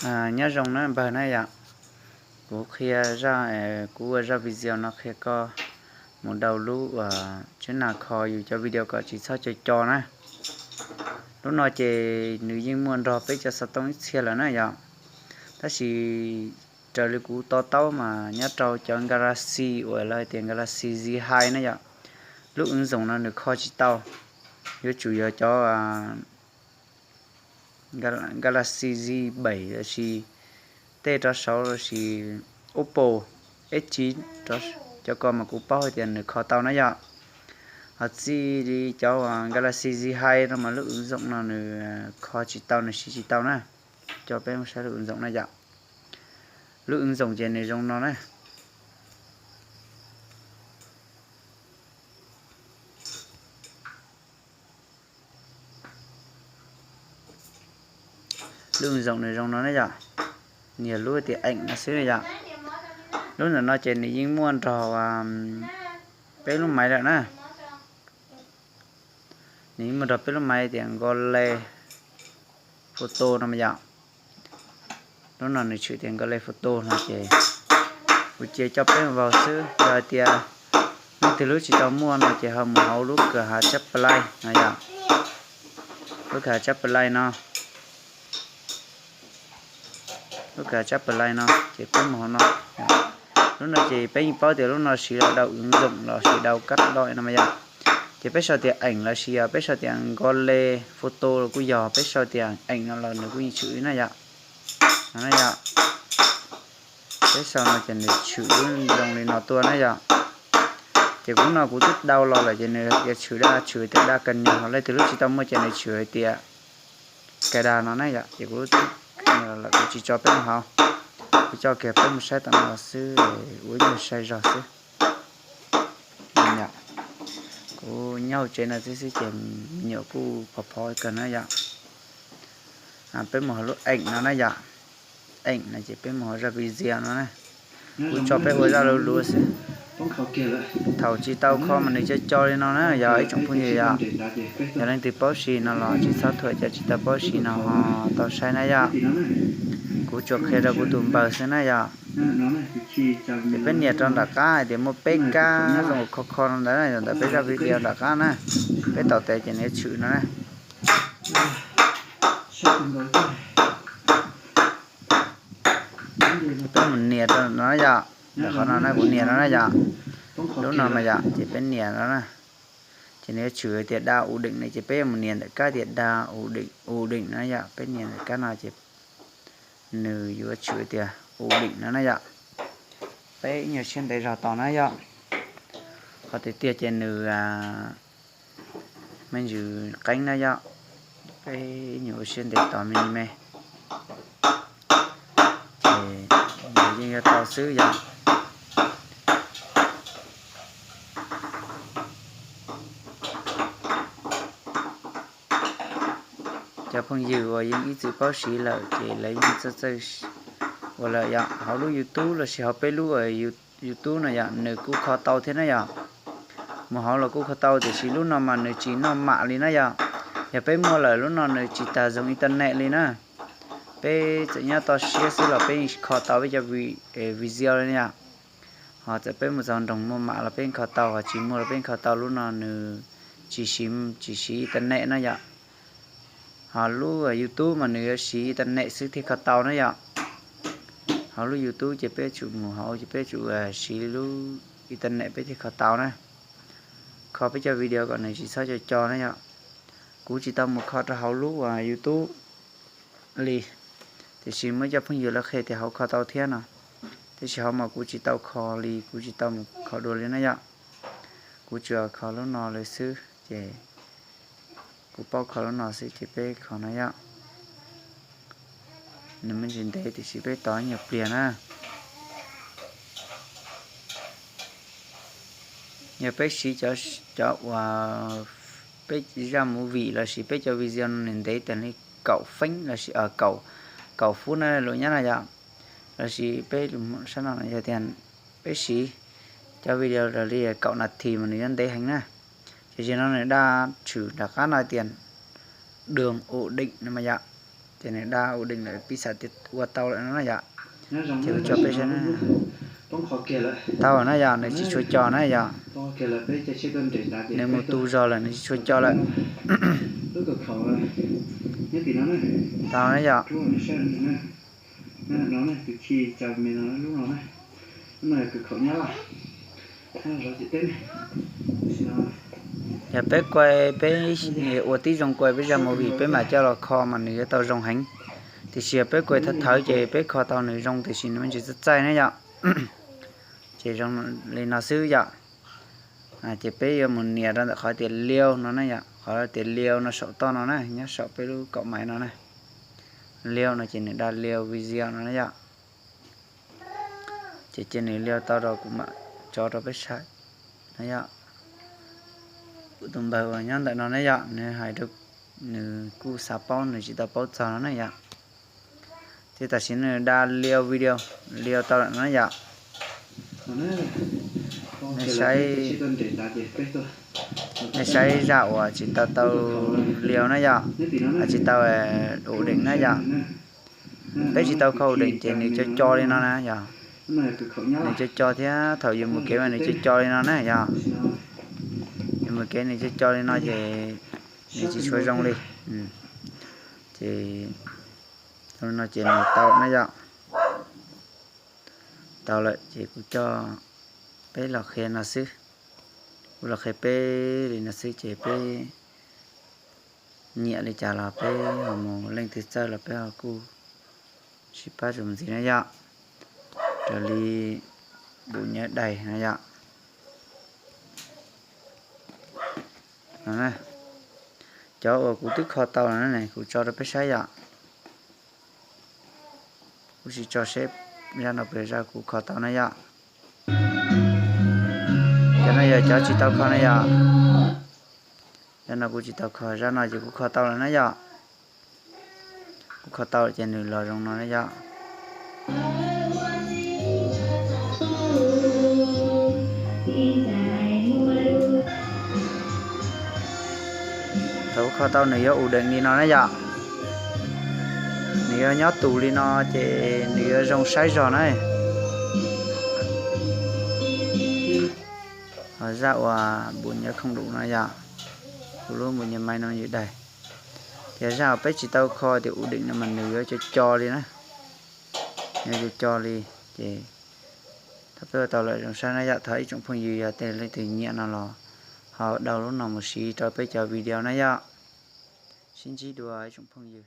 Nyob zoo na npawg na yom. Kuv qhia zaj, kuv ua zaj video no qhia koj mus daus lub uas tswb nas kho yus cov video kom tsis txhob co co na. Lub no ces nws yeej muaj nrog peb cov xov tooj ib txhia lawm na yom. Tab sis raws li kuv to taub mas nyob rau cov Galaxy uas lawv hais tias Galaxy Z hai na yom, lub wv ntxoom no nws kho tsis tau. Yuav tsum yog cov Galaxy Z bảy lossis tej rov saud lossis Oppo X chín, cov ko mas kuv paub hais tias nws kho tau na yom. Ho txij li cov Galaxy Z hai no mas lub wv ntxoom no nws kho tsis tau, nws siv tsis tau na. Coj peb mus saib lub wv ntxoom na yom. Lub wv ntxoom ces nws zoo no na. Lub wv ntxoom nws zoo no na yom. Nws yog lub tias eem no xwb na yom. Lub ntawm no ces nws yeej muaj nrog peb lub maiv lawm na. Nws yeej muaj nrog peb lub maiv tias Galaxy Fold no mas yom. Lub no nws tshwm tias Galaxy Fold no ces kuv cia coj peb mus vau xwb. Yog hais tias leej twg lub tsis tau muaj no ces ho mus hauv lub kawm hav tsab play no yom. Lub kawm hav tsab play no, lub kawm hav tsab play no ces peb mus hauv no. Lub no ces peb yeej paub tias lub no siv los daus wv ntxoom lossis daus kab doj no mas yom. Ces peb sau tias eem lossis yog peb sau tias Galaxy Fold los kuj yog, peb sau tias eem no los nws kuj yeej tshwm li na yom. No na yom. Peb sau no ces nws tshwm zoo li no tuaj na yom. Ces kuv no kuv twb daus los lawm ces nws tias tshwm daj, tshwm tias daj kas nyos, ho leej twg lub tsis tau muaj ces nws tshwm hais tias kas das no na yom. Ces kuv lub twb lawm kuv tsis tso peb mus hauv, kuv coj kiag peb mus saib tom no xwb, ua nyuag sai zog xwb. Kuv nyob hauv tsev no xwb xwb ces me nyuam kuj phov phov kawg na yom. Peb mus hauv lub eem no na yom. Eem no ces peb mus hauv zaj video no na. Kuv tso peb ua zaj luv luv xwb. Thaum tsis tau kho mas nws co co li no na yog ib tsoom phooj ywg yom. Yog leej twg paub siv no los tsis txhob thuam, cov tsis tau paub siv no ho tau saib na yom. Kuv tsuas qhia rau kuv tus npawg xwb na yom. Ces peb nias rau nram qab hais tias muaj peb kab zoo kho kho no ntawd na, yog ntawm peb zaj video nram qab na. Peb taus tes ces nws tshwm no na. Peb mus nias rau no na yom. Ntawm qhov no na kuv nias no na yom. Lub no mas yom ces peb nias no na. Ces nws yuav tshwm tias đa ổn định no ces peb yuav mus nias ntawm kab tias đa ổn định, ổn định no yom. Peb nias ntawm kab no ces nws yuav tshwm tias ổn định no na yom. Peb ib nyuag siab ntev zog tos na yom. Qhov tiag tiag ces nws me ntsis qeeb na yom. Peb ib nyuag ua siab ntev tos me me. Ces nws yeej yuav tau xwb yom. Cov phooj ywg uas yeej ib txwm paub siv lawm ces lawv yeej txawj txawj ua lawm yom. Hauv lub YouTube lossis hauv peb lub YouTube no yom, nws kuj kho tau thiab na yom. Mus hauv los kuj kho tau, tiam sis lub no mas nws tsis noj mam li na yom. Yog peb muaj lawm lub no nws tsis tas zoo internet li na. Peb txawm nyob toj siab xwb los peb yeej kho tau peb cov video li na yom. Ho txawm peb mus txog nroog muaj mam los peb yeej kho tau, ho tsis muaj los peb yeej kho tau. Lub no nws tsis siv, tsis siv internet na yom. Ho lub YouTube mas nws yuav siv internet xwb thiaj kho tau na yom. Ho lub YouTube ces peb tsum mus hauv ces peb tsum siv lub internet peb thiaj kho tau na. Kho peb cov video kom nws tsis txhob co co na yom. Kuv tsis tau mus kho rau hauv lub YouTube li, tiam sis muaj cov phooj ywg lawv qhia tias hauv kho tau thiab no. Tiam sis hauv mas kuv tsis tau kho li, kuv tsis tau mus kho dua li na yom. Kuv tsuas kho lub no li xwb ces kuv paub kho lub no xwb ces peb kho no yom. Nws me ntsis ntev tiam sis peb tos ib nyuag pliag na. Yog peb siv cov uas peb zaj movie lossis peb cov video no nws ntev tag li kaum feeb lossis kaum fub na lus Nyab na yom. Lossis peb sab no yog tias peb siv cov video raws li kaum nas this mas nws yuav ntev heev na. Ces yog no nws daj tshwm nram qab no tias đường ổn định no mas yom. Ces nws dab ua dees lawm piv xam tias ua tau lawm no na yom. Ces kuv tso peb saib na. Tau na yom, nws tsis tshua co na yom. Nws mus tu zog lawm, nws tsis tshua co lawm. Tau na yom. Yog peb kuai, peb ua tib zoo kuai peb zaj movie peb mam coj los kho mas nws yuav tau zoo heev. Tiam sis yog peb kuai thawv thawv ces peb kho tau nws zoo tiam sis nws me ntsis txaij txaij na yom. Ces zoo li no xwb yom. Ces peb yuav mus nias rau ntawm qhov tias liau no na yom, qhov tias liau no saum toj no na, nyob saum peb lub kaum maiv no na. Liau no ces nws dab liau video no na yom. Ces cia nws liau tau rau kuv mam tso rau peb saib na yom. Kuv tus npawg uas nyob ntawm no ne yom, nws hais rau, nws kuj xav paub, nws tsis tau paub txog no ne yom. Ces tam sim nws dab liau video, liau tau lawm no yom. Nej saib, nej saib zaj uas tsis tau tau liau na yom, tsis tau ua dees na yom. Peb tsis tau kho ua dees ces nws co co li no na yom. Nws co co thiab thaum yus mus kev mas nws co co li no na yom. Yus mus kev nws co co li no ces nws tsis tshua zoo li. Ces no ces nws tau na yom. Tau lawm ces kuv coj peb los qhia no xwb. Kuv los qhia peb li no xwb ces peb nyiam li cas los peb ho mus, leej twg txawj los peb ho kuj sib pab tso mus ntxiv na yom. Raws li bum nyab dais na yom. Cov uas kuv twb kho tau lawm na, kuv tso rau peb saib yom. Kuv sim tso seb zaj no puas yog zaj kuv kho tau na yom. Cov no yog cov tsis tau kho na yom. Zaj no kuv tsis tau kho, zaj no ces kuv kho tau lawm na yom. Kuv kho tau ces nws los zoo no na yom. Thaum kuv kho tau nws yuav ua dees li no na yom. Nws yuav nyob tus li no ces nws yuav zoo saib zog na. Ho zaj uas bum nyab khooj dum no yom, kuv lub bum nyab maiv no yus daig. Ces zaj uas peb tsis tau kho tias ua dees no mas nws yuav co co li na. Nws yuav co co li. Ces thov peb ua tau lawm zoo saib na yom. Thov ib tsoom phooj ywg yog tej leej twg nyiam no los ho download lub no mus siv rau peb cov video na yom. Sib ntsib dua ib tsoom phooj ywg.